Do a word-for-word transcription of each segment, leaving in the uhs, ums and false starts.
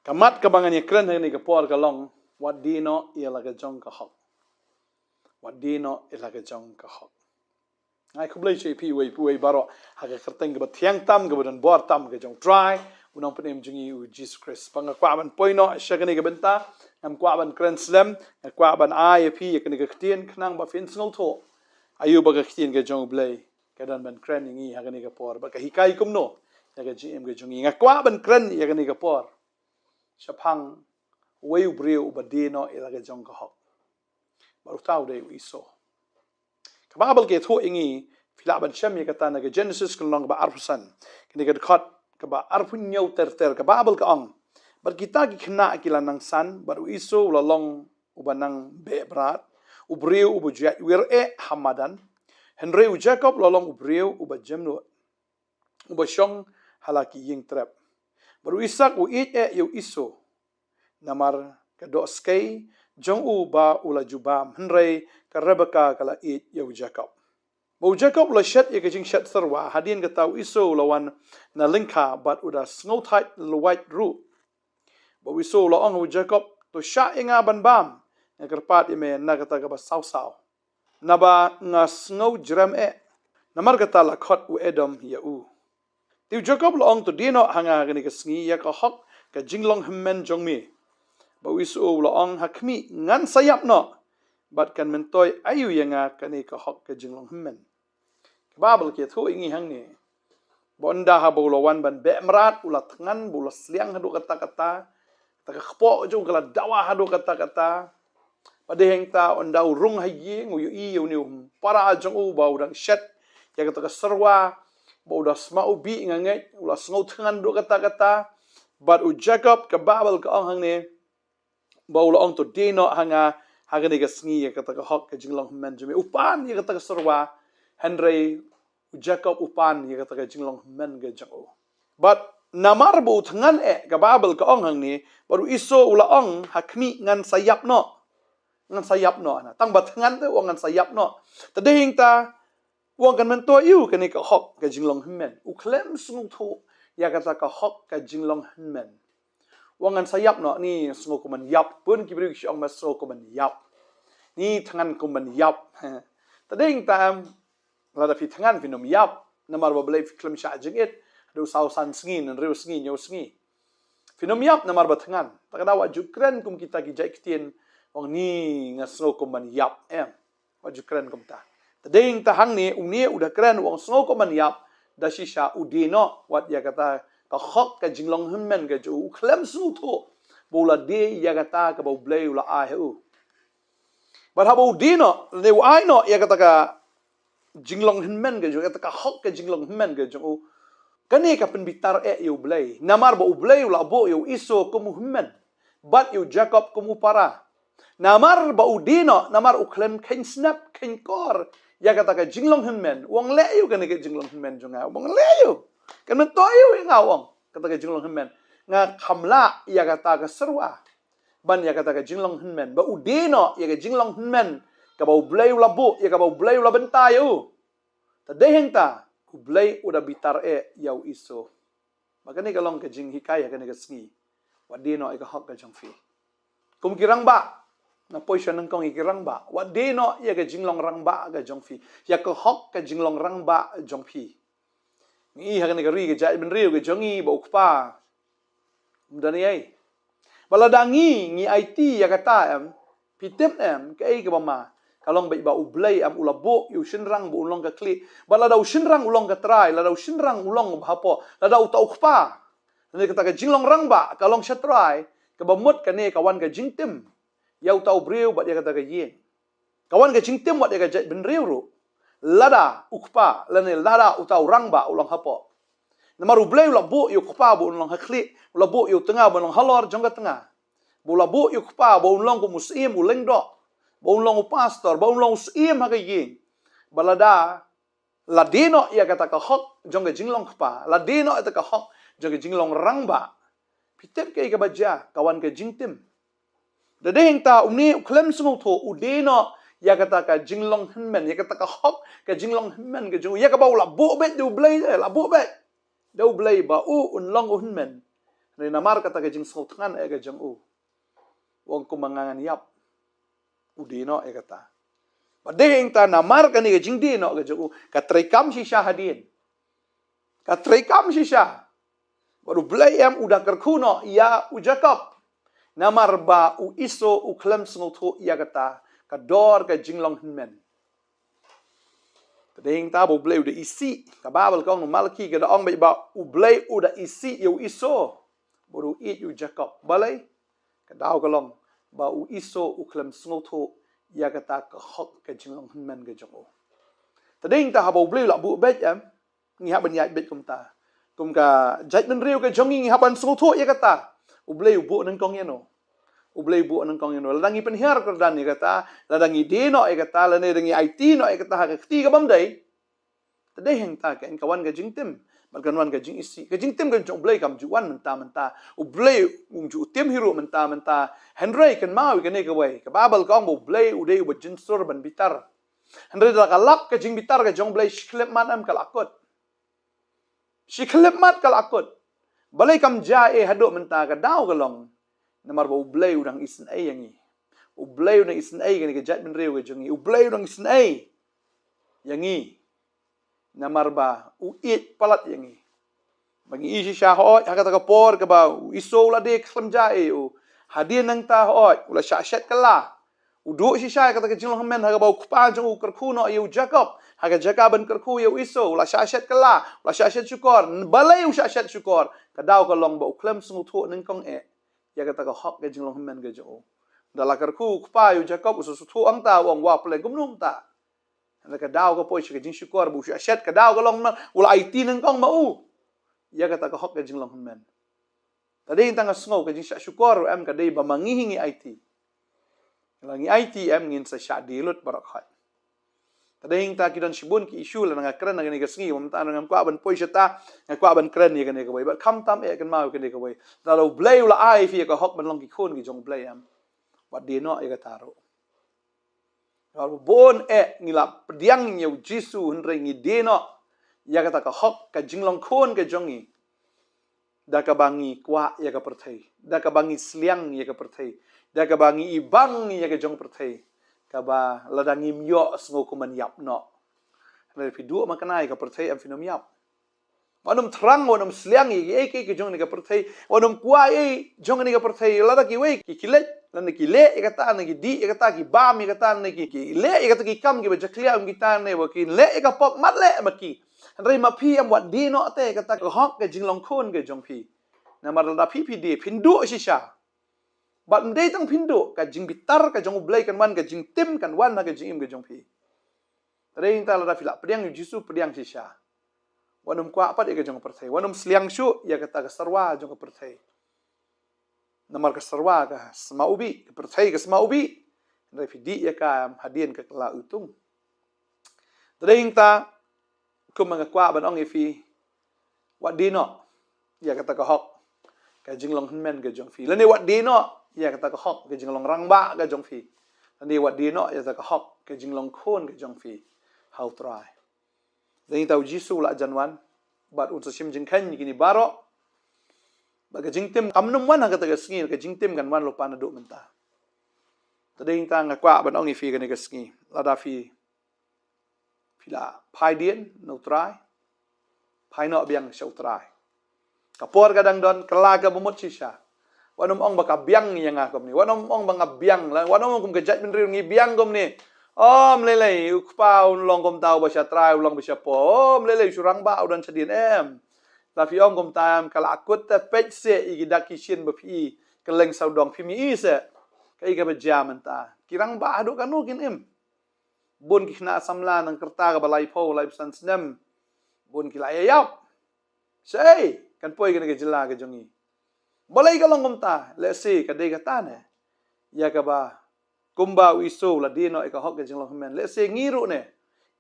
Ka mat kaba ngan ïa kren ha kane ka por ka long, wat die noh ïa la ka jong ka hok. Wat die noh ïa la ka jong ka hok. Nga ai khublei sha phi uwei pa uwei baroh ha ka kyrteng kaba thiang tam, kaba don bor tam ka jong U Trai, U Nongpynim jong ngi U Jisu Khrist. Bad nga kwah ban poi noh sha kane ka bynta, ngam kwah ban kren slem, nga kwah ban ai ïa phi ïa kane ka ktien khnang ba phin sngewthuh aïu ba ka ktien ka jong U Blei ka don ban kren ïa ngi ha kane ka por, bad ka hikai kumno ïa ka jingim ka jong ngi. Nga kwah ban kren ïa kane ka por shaphang uwei u briew uba die noh ïa la ka jong ka hok. Bad uta u dei u Esau. Ka Baibl ka ïathuh ïa ngi, phi lah ban shem ïa kata na ka Genesis ka lynnong kaba arphew san, kane ka dkhot kaba arphew hynñiew ter ter. Ka Baibl ka ong, bad kita ki khynnah ki la nang san, bad u Esau u la long uba nang beh mrad, u briew uba ju ïaid wir eh ha madan. Hynrei u Jakob u la long u briew uba jemnud, uba shong ha la ki ïing trep. Bad u Isak u ïeit eh ïa u Esau, namar ka doh skei jong u ba u la ju bam, hynrei ka Rebeka ka la ïeit ïa u Jakob. Bad u Jakob u la shet ïa ka jingshet syrwa, hadien kata u Esau u la wan na lyngkha bad u da sngewthait lwait ruh. Bad u Esau u la ong ha u Jakob, to shah ïa nga ban bam, nga kyrpad ïa me na kata kaba saw saw, naba nga sngew jrem eh. Namar kata la khot u Edom ïa u. Te u Jakob u la ong, to die noh ha nga ha kane ka sngi ïa ka hok ka jinglong hynmen jong me. Bad u Esau u la ong, ha khmih, ngan sa ïap noh, bad kan myntoi aïu ïa nga kane ka hok ka jinglong hynmen? Ka Baibl ka ïathuh ïa ngi hangne ba ynda haba u la wan ban beh mrad, u la thngan, ba u la sliang haduh katta katta, kata ka kpoh jong u ka la dawa haduh katta katta. Bad dei hangta ynda u rung ha ïing, u ïohi ïa une u para jong u ba u dang shet ïa kata ka syrwa, ba u da sma u bih, nga ngeit u la sngew thngan haduh katta katta. Bad u Jakob, ka Baibl ka ong hangne, ba u la ong, to die noh ha nga ha kane ka sngi ïa kata ka hok ka jinglong hynmen jong me. U pan ïa kata ka syrwa, hynrei u Jakob u pan ïa kata ka jinglong hynmen ka jong u. Bad namar ba u thngan eh, ka Baibl ka ong hangne, bad u Esau u la ong, ha khmih, ngan sa ïap noh. Ngan sa ïap noh, na tang ba thngan te u ong ngan sa ïap noh. Te dei hangta u ong kan myntoi aïu kane ka hok ka jinglong hynmen? U khlem sngewthuh ïa kata ka hok ka jinglong hynmen. U ong ngan sa ïap noh, ni sngew kum ban ïap. Bun ki briew ki shu ong, me sngew kum ban ïap, ni thngan kum ban ïap. Te dei hangta em, lada phi thngan phin ym ïap, namar ba balei? Phi khlem shah jingit haduh saw san sngi, hynriew sngi, hynñiew sngi. Phin ym ïap namar ba thngan. Te ka daw wat ju kren kum kita ki jait ktien, u ong ni nga sngew kum ban ïap, em. Wat ju kren kumta. Te dei hangta hangne une u da kren, u ong sngew kum ban ïap, da shisha u die noh wat ïa kata ka hok ka jinglong hynmen ka jong u. U khlem sngewthuh ba u la die ïa kata kaba U Blei u la ai ha u. Bad haba u die noh, lane u ai noh ïa kata ka jinglong hynmen ka jong u, kata ka hok ka jinglong hynmen ka jong u, kane ka pynbitar eh ïa U Blei. Namar ba U Blei u la buh ïa u Esau kum u hynmen, bad ïa u Jakob kum u para. Namar ba u die noh, namar u khlem kheiñ snap kheiñ kor ïa kata ka jinglong hynmen, u ong leh aïu kane ka jinglong hynmen jong nga? U ong leh aïu? Kan myntoi aïu ïa nga, u ong, kata ka jinglong hynmen? Nga kham lah ïa kata ka syrwa ban ïa kata ka jinglong hynmen. Ba u die noh ïa ka jinglong hynmen kaba U Blei u la buh, ïa kaba U Blei u la bynta ïa u. Te dei hangta U Blei u da bitar eh ïa u Esau. Ba kane ka long ka jinghikai ha kane ka sngi. Wat die noh ïa ka hok ka jong phi. Kum ki rangbah, nga poi sha nyngkong, ïa ki rangbah, wat die noh ïa ka jinglong rangbah ka jong phi, ïa ka hok ka jinglong rangbah jong phi. Ngi ha kane ka ri ka jaitbynriew ka jong ngi ba u kpa um don ei. Ba lada ngi, ngi aiti ïa kata, em, phi tip, em, kaei kaba ma? Ka long beit ba U Blei, em, u la buh ïa u shynrang ba un long ka khlieh. Ba lada u shynrang u long ka trai, lada u shynrang u long ba hapoh, lada uta u kpa, lane kata ka jinglong rangbah ka long sha trai, kaba mut kane ka wan ka jingtim ïa uta u briew bad ïa kata ka ïing. Ka wan ka jingtim wat ïa ka jaitbynriew ruh, lada u kpa lane lada uta u rangbah u long hapoh. Namar U Blei u la buh ïa u kpa ba un long ha khlieh, u la buh ïa u tnga ba un long halor jong ka tnga. Ba u la buh ïa u kpa ba un long kum u syiem, u lyngdoh, ba un long u pastor, ba un long u syiem ha ka ïing. Ba lada la die noh ïa kata ka hok jong ka jinglong kpa, la die noh ïa kata ka hok jong ka jinglong rangbah, phi tip kaei kaba jia? Ka wan ka jingtim. Da dei hangta une u khlem sngewthuh, u die noh ïa kata ka jinglong hynmen, ïa kata ka hok ka jinglong hynmen ka jong u, ïa kaba u la buh beit da U Blei, eh, la buh beit da U Blei ba u un long u hynmen. Hynrei namar kata ka jingsngewthngan eh ka jong u, u ong kumba nga ngan ïap, u die noh ïa kata. Bad dei hangta namar kane ka jingdie noh ka jong u, ka treikam shisha hadien. Ka treikam shisha. Bad U Blei em u da kyrkhu noh ïa u Jakob. Namar ba u Esau u khlem sngewthuh ïa kata ka dor ka jinglong hynmen. Te dei hangta ba U Blei u da isih, ka Baibl ka ong, Malaki ka da ong ba U Blei u da isih ïa u Esau bad u ïeit ïa u Jakob. Balei? Ka daw ka long ba u Esau u khlem sngewthuh ïa kata ka hok ka jinglong hynmen ka jong u. Te dei hangta haba U Blei u la buh beit em, ngi hap ban ïaid beit kumta. Kum ka jaitbynriew ka jong ngi, ngi hap ban sngewthuh ïa kata. U Blei u buh nyngkong ïano? U Blei u buh nyngkong ïano? Lada ngi pynhiar kyrdan ïa kata, lada ngi die noh ïa kata, lane da ngi aiti noh ïa kata ha ka kti ka bym dei, te dei hangta ka, ka wan ka jingtim bad kan wan ka jingisih. Ka jingtim ka jong U Blei kam ju wan mynta mynta. U Blei um ju tim hi ruh mynta mynta. Hynrei kynmaw ïa kane kawei, ka Baibl ka ong ba U Blei u dei uba jynsur ban bitar. Hynrei da ka lap ka jingbitar ka jong U Blei, shi khyllipmat em ka la kut. Shi khyllipmat ka la kut. Balei kam jia ei haduh mynta? Ka daw ka long namar ba U Blei u dang isynei ïa ngi. U Blei u dang isynei ïa ngi, ka jaitbynriew ka jong ngi. U Blei u dang isynei ïa ngi namar ba u ïeit palat ïa ngi. Ba ngi ïohi shisha hooid ha kata ka por kaba u Esau u la die khlem jia ei, u hadien nangta hooid u la shah shet kylla. U duh shisha ïa kata ka jinglong hynmen ha kaba u kpa jong u u kyrkhu noh ïa u Jakob ha ka jaka ban kyrkhu ïa u Esau. U la shah shet kylla, u la shah shet shukor. Balei u shah shet shukor? Ka daw ka long ba u khlem sngewthuh nyngkong eh ïa kata ka hok ka jinglong hynmen ka jong u. Da la kyrkhu u kpa ïa u Jakob, u sngewthuh hangta, u ong, wa, pleng kumno mynta? Hynrei ka daw ka poi sha ka jingshukor ba u shah shet, ka daw ka long namar u la aiti nyngkong ma u ïa kata ka hok ka jinglong hynmen. Te dei hangta nga sngew ka jingshah shukor ruh em ka dei ba ma ngi hi ngi aiti. Lada ngi aiti em ngin sa shah die lut baroh khoit. Te dei hangta ki don shibun ki issue, lada nga kren ha kane ka sngi, mynta ngam kwah ban poi shata, nga kwah ban kren ïa kane kawei. Bad khamtam eh, kynmaw ïa kane kawei. Lada U Blei u la ai ïa phi ïa ka hok ban long ki khun ki jong U Blei em, wat die noh ïa kata ruh. Bun eh ngi la pdiang ïa u Jisu hynrei ngi die noh ïa kata ka hok ka jinglong khun ka jong ngi. Da kaba ngi kwah ïa ka pyrthei, da kaba ngi sliang ïa ka pyrthei, da kaba ngi ibang ïa ka jong pyrthei, kaba lada ngim ïoh sngew kum ban ïap noh. Hynrei phi duh ma kane ka pyrthei em phin ym ïap. Wat nym thrang, wat nym sliang ïa kiei kiei ki jong kane ka pyrthei, wat nym kwah ei jong kane ka pyrthei. Lada kiwei ki, ki leh, lada ki leh ïa kata, lada ki dih ïa kata, ki bam ïa kata, lada ki, ki leh ïa kata ki kam kiba jakhlia kum kita, lada ba ki leh ïa ka pop, mat leh ma ki. Hynrei ma phi em, wat die noh te ïa kata ka hok ka jinglong khun ka jong phi. Namar lada phi, phi die, phin duh shisha. Bad ym dei tang phin duh, ka jingbitar ka jong U Blei kan wan, ka jingtim kan wan ha ka jingim ka jong phi. Te dei hangta lada phi la pdiang ïa u Jisu, pdiang shisha. Wat nym kwah pat ïa ka jong ka pyrthei, wat nym sliang shuh ïa kata ka serwa jong ka pyrthei. Namar ka serwa ka sma ubih, ka pyrthei ka sma ubih. Hynrei phi dih ïa ka em, hadien ka la utung. Te dei hangta kumba nga kwah ban ong ïa phi, wat die noh ïa kata ka hok ka jinglong hynmen ka jong phi. Lane wat die noh ïa kata ka hok ka jinglong rangbah ka jong phi. Lane wat die noh ïa kata ka hok ka jinglong khun ka jong phi ha U Trai. Te dei hangta u Jisu u la jan wan bad un sa shim jingkheiñ ïa kine baroh. Bad ka jingtim kam nym wan ha kata ka sngi, ka jingtim kan wan lypa naduh mynta. Te dei hangta nga kwah ban ong ïa phi kane ka sngi, lada phi, phi la phai dien na U Trai, phai noh biang sha U Trai. Ka por ka dang don, kylla ka bamut shisha. Wat nym ong ba ka biang ïa nga kumne, wat nym ong ba nga biang, wat nym ong kum ka jaitbynriew ngi biang kumne. Ym lei lei, u kpa un long kumta uba sha trai, u long ba sha por. Ym lei lei, u shu rangbah u don shadien em. Lada phi ong kumta em, ka la kut te, peit seh ïa ki dak ki shin ba phi i kylleng sawdong, phim i seh kaei kaba jia mynta. Ki rangbah haduh katno kin im? Bun ki khynnah samla nang ka rta kaba laiphew, laiphew san snem, bun ki la ïa ïap. Shaei kan poi kane ka jylla ka jong ngi? Balei ka long kumta? Lehse ka dei kata ne ïa kaba kumba u Esau u la die noh ïa ka hok ka jinglong hynmen, lehse ngi ruh ne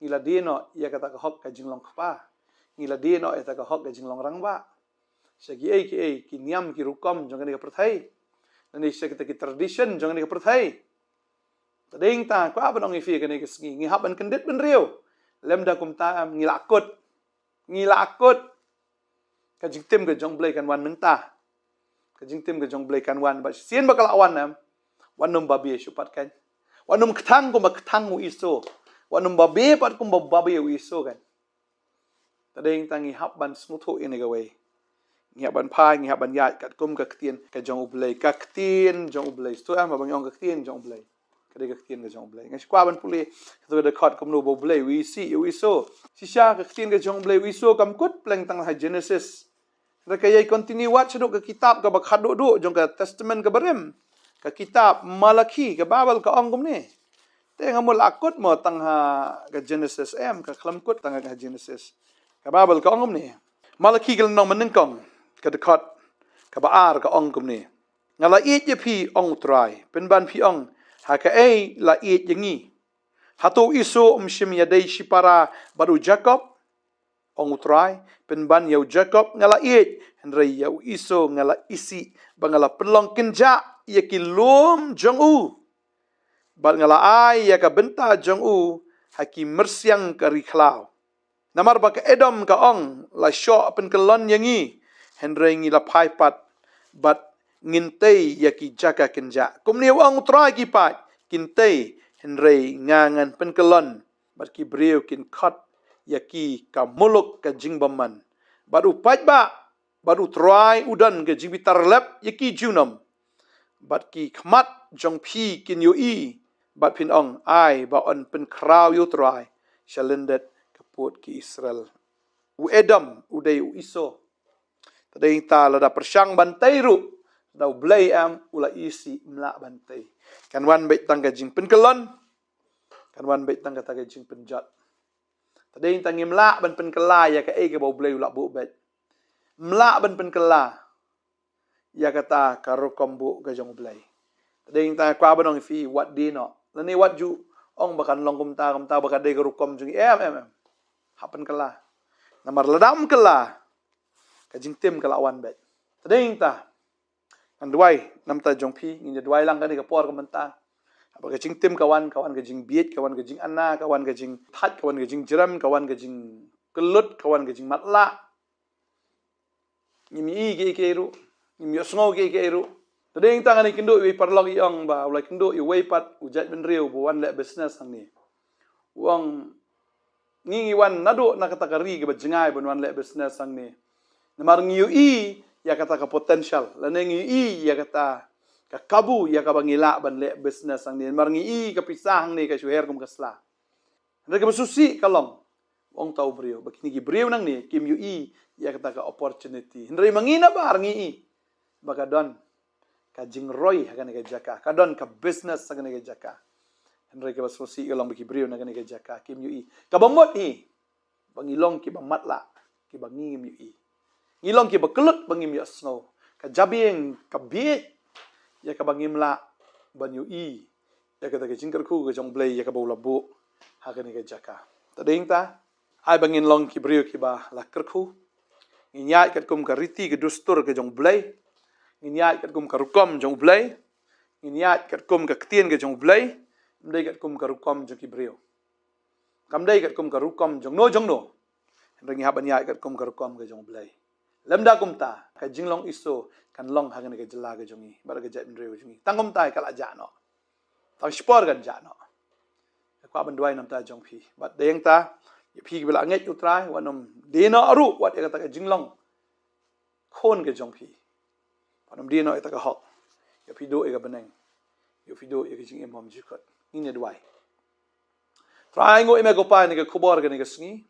ngi la die noh ïa kata ka hok ka jinglong kpa. Ngi la die noh ïa kata ka hok ka jinglong rangbah sha kiei kiei ki niam ki rukom jong kane ka pyrthei, lane sha kita ki tradition jong kane ka pyrthei. Te dei hangta kwah ban ong ïa phi kane ka sngi, ngi hap ban kyndit bynriew. Lymda kumta em, ngi la kut, ngi la kut. Ka jingtim ka jong U Blei kan wan mynta. Ka jingtim ka jong U Blei kan wan, bad shisien ba ka la wan, em, wat nym babe shuh pat kan. Wat nym kthang kumba kthang u Esau. Wat nym babe pat kumba babe u Esau kan. Te dei tang ngi hap ban sngewthuh ïa kane kawei. Ngi hap ban phai, ngi hap ban ïaid katkum ka ktien ka jong U Blei, ka ktien jong U Blei. Sngewthuh, em, ba ngi ong ka ktien jong U Blei. Ka dei ka ktien ka jong U Blei. Nga shu kwah ban pule, ka dei ka dkhot kumno ba U Blei u isih ïa u Esau. Shisha ka ktien ka jong U Blei, u Esau kam kut pleng tang ha Genesis. Hynrei ka ïai continue wat shaduh ka kitab kaba khatduh duh jong ka Testament kaba rim, ka kitab Malaki, ka Baibl ka ong kumne. Te nga mut la kut mo tang ha ka Genesis, em, ka khlem kut tang ha Genesis. Ka Baibl ka ong kumne. Malaki ka lynnong mynnyngkong, ka dkhot kaba ar ka ong kumne. Nga la ïeit ïa phi, ong U Trai, pynban phi ong, ha kaei la ïeit ïa ngi? Hato u Esau um shym ïadei shipara bad u Jakob? Ong U Trai, pynban ïa u Jakob nga la ïeit, hynrei ïa u Esau nga la isih, ba nga la pynlong kynjah ïa ki lum jong u. Bad nga la ai ïa ka bynta jong u ha ki myrsiang ka ri khlaw. Namar ba ka Edom ka ong, la shoh pynkyllon ïa ngi, hynrei ngi la phai pat, bad ngin tei ïa ki jaka kynjah. Kumne u ong U Trai ki paid, kin tei, hynrei nga ngan pynkyllon, bad ki briew kin khot ïa ki ka muluk ka jingbymman. Bad u paidbah, bad U Trai u don ka jingbitar lep ïa ki junom. Bad ki khmat jong phi kin ïohi, bad phin ong, ai ba yn pynkhraw ïa U Trai sha lyndet ka pud ki Israel. U Edom u dei u Esau. Te dei ta lada pyrshang ban tei ruh, da U Blei, em, u la isih, ym lah ban tei. Kan wan beit tang ka jingpynkyllon, kan wan beit tang kata ka jingpynjot. Te dei ta ngim lah ban pynkylla ïa kaei kaba U Blei u la buh beit. Ym lah ban pynkylla ïa kata ka rukom buh ka jong U Blei. Te dei ta kwah ban ong ïa phi, wat die noh. Lane wat ju ong ba kan long kumta, kumta ba ka dei ka rukom jong ngi, em, em, em. Hap pynkylla. Namar lada ym kylla, ka jingtim ka la wan beit. Te dei ta ngan duwai namar jong phi, ngin ïa duwai lang kane ka por ka mynta. Haba ka jingtim ka wan, ka wan ka jingbieit, ka wan ka jingana, ka wan ka jingthait, ka wan ka jingjrem, ka wan ka jingkyllut, ka wan ka jingmatlah. Ngim ïohi kiei kiei ruh, ngim ïohsngew kiei kiei ruh. Te dei ta ngan ïakynduh ïa uwei u paralok, i ong ba u la ïakynduh ïa uwei pat u jaitbynriew ba wan leh business hangne. U ong, ngi ngi wan naduh na kata ka ri kaba jngai ban wan leh business hangne. Namar ngi ïohi ïa kata ka potential, lane ngi ïohi ïa kata ka kabu ïa kaba ngi lah ban leh business hangne. Namar ngi ïohi ka pisa hangne ka shu her kum ka sla. Hynrei kaba sngewsih ka long, ong ta u briew, ba kine ki briew nangne kim ïohi ïa kata ka opportunity. Hynrei ma ngi na bar ngi ïohi ba ka don ka jingroi ha kane ka jaka, ka don ka business ha kane ka jaka. Hynrei kaba sngewsih ka long ba ki briew na kane ka jaka kim ïohi. Kaba mut hi ba ngi long kiba matlah, kiba ngi ngim ïohi. Ngi long kiba kyllut ba ngim ïohsngew. Ka jabieng ka bieit ïa kaba ngim lah ban ïohi ïa kata ka jingkyrkhu ka jong U Blei ïa kaba u la buh ha kane ka jaka. Te dei ta, ai ba ngin long ki briew kiba la kyrkhu. Ngin ïaid katkum ka riti ka dustur ka jong U Blei. Ngin ïaid katkum ka rukom jong U Blei. Ngin ïaid katkum ka ktien ka jong U Blei. Ym dei katkum ka rukom jong ki briew. Kam dei katkum ka rukom jongno jongno. Hynrei ngi hap ban ïaid katkum ka rukom ka jong U Blei. Lymda kumta, ka jinglong Esau kan long ha kane ka jylla ka jong ngi, bad ka jaitbynriew ka jong ngi. Tang kumta ka la jah noh. Tang shipor kan jah noh. Nga kwah ban duwai namar jong phi. Bad dei ta, ïa phi kiba la ngeit ïa U Trai, wat nym die noh ruh wat ïa kata ka jinglong khun ka jong phi. Wat nym die noh ïa kata ka hok. Ïa phi duh ïa ka bneng. Ïa phi duh ïa ka jingim bymjukut. Ngin ïa duwai. Trai, nguh ïa me ko Pa ïa kane ka khubor kane ka sngi.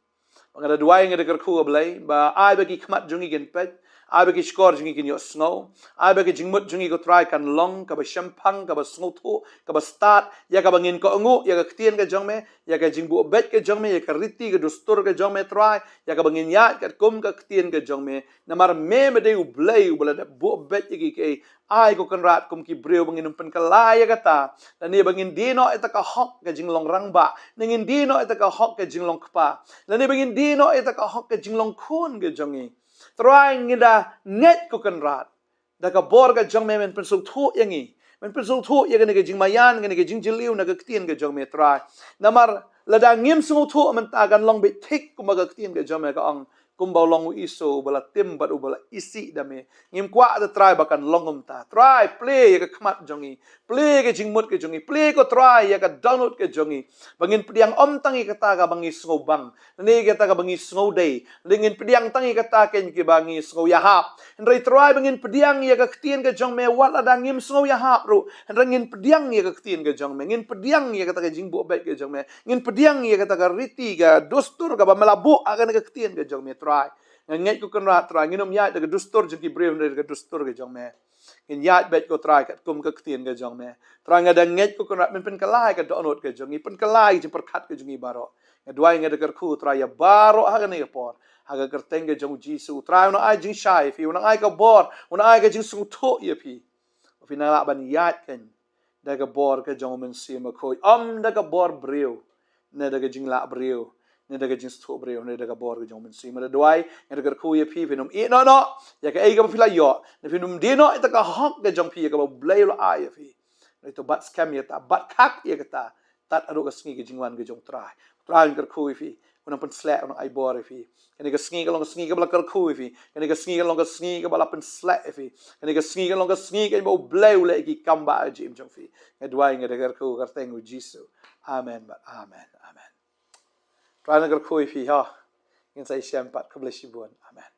Ba nga da duwai, nga da kyrkhu, A Blei, ba ai ba ki khmat jong ngi kin peit, ai ba ki shkor jong ngi kin ïohsngew, ai ba ka jingmut jong ngi ko Trai kan long kaba shemphang, kaba sngewthuh, kaba stad ïa kaba ngin kohnguh ïa ka ktien ka jong me, ïa ka jingbuh beit ka jong me, ïa ka riti ka dustur ka jong me Trai, ïa kaba ngin ïaid katkum ka ktien ka jong me. Namar me me dei U Blei uba la dep buh beit ïa kiei kiei. Ai ko Kynrad, kum ki briew ba ngin ym pynkylla ïa kata, lane ba ngin die noh ïa kata ka hok ka jinglong rangbah, lane ngin die noh ïa kata ka hok ka jinglong kpa, lane ba ngin die noh ïa kata ka hok ka jinglong khun ka jong ngi. Trai, ngi da ngeit ko Kynrad, da ka bor ka jong me men pynsngewthuh ïa ngi, men pynsngewthuh ïa kane ka jingmaïan, kane ka jingjylliew na ka ktien ka jong me Trai. Namar lada ngim sngewthuh mynta kan long beit thik kumba ka ktien ka jong me ka ong, Kumba u long u Esau, uba la tim bad uba la isih da me. Ngim kwah te Trai ba kan long kumta. Trai, plie ïa ka khmat jong ngi. Plie ïa ka jingmut ka jong ngi. Plie ko Trai ïa ka dohnud ka jong ngi. Ba ngin pdiang ym tang ïa kata kaba ngi sngewbang. Lane ïa kata kaba ngi sngewdei. Lane ngin pdiang tang ïa kata keiñ kiba ngi sngewïahap. Hynrei Trai ba ngin pdiang ïa ka ktien ka jong me wat lada ngim sngewïahap ruh. Hynrei ngin pdiang ïa ka ktien ka jong me. Ngin pdiang ïa kata ka jingbuh beit ka jong me. Ngin pdiang ïa kata ka riti ka dustur kaba me la buh ha kane ka ktien ka jong me Trai. Nga ngeit ko Kynrad Trai, ngin ym ïaid da ka dustur jong ki briew hynrei da ka dustur ka jong me. Ngin ïaid beit ko Trai katkum ka ktien ka jong me. Trai nga da ngeit ko Kynrad men pynkylla ïa ka dohnud ka jong ngi, pynkylla ïa ka jingpyrkhat ka jong ngi baroh. Nga duwai nga da kyrkhu Trai ïa baroh ha kane ka por. Ha ka kyrteng ka jong u Jisu. Trai u nang ai jingshai ïa phi, u nang ai ka bor, u nang ai ka jingsngewthuh ïa phi. Phi nang lah ban ïaid keiñ da ka bor ka jong u Mynsiem Bakhuid. Ym da ka bor briew, ne da ka jinglah briew, ne da ka jingsngewthuh briew, ne da ka bor ka jong u Mynsiem. Nga da duwai, nga da kyrkhu ïa phi, phin ym ïeh noh noh ïa kaei kaba phi la ïoh, ne phin ym die noh ïa kata ka hok ka jong phi ïa kaba u Blei u la ai ïa phi. Hynrei to bat skhem ïa kata, bat khak ïa kata, tad haduh ka sngi ka jingwan ka jong u Trai. U Trai un kyrkhu ïa phi, u nang pynsleh, u nang ai bor ïa phi. Kane ka sngi kan long ka sngi kaba la kyrkhu ïa phi. Kane ka sngi kan long ka sngi kaba la pynsleh ïa phi. Kane ka sngi kan long ka sngi kaba u Blei u leh ïa ki kam ba ha ka jingim jong phi. Nga duwai nga da kyrkhu ha ka kyrteng u Jisu. Amen bad amen. Amen. Trai un kyrkhu ïa phi ha. Ngin sa ïashem pat, khublei shibun. Amen.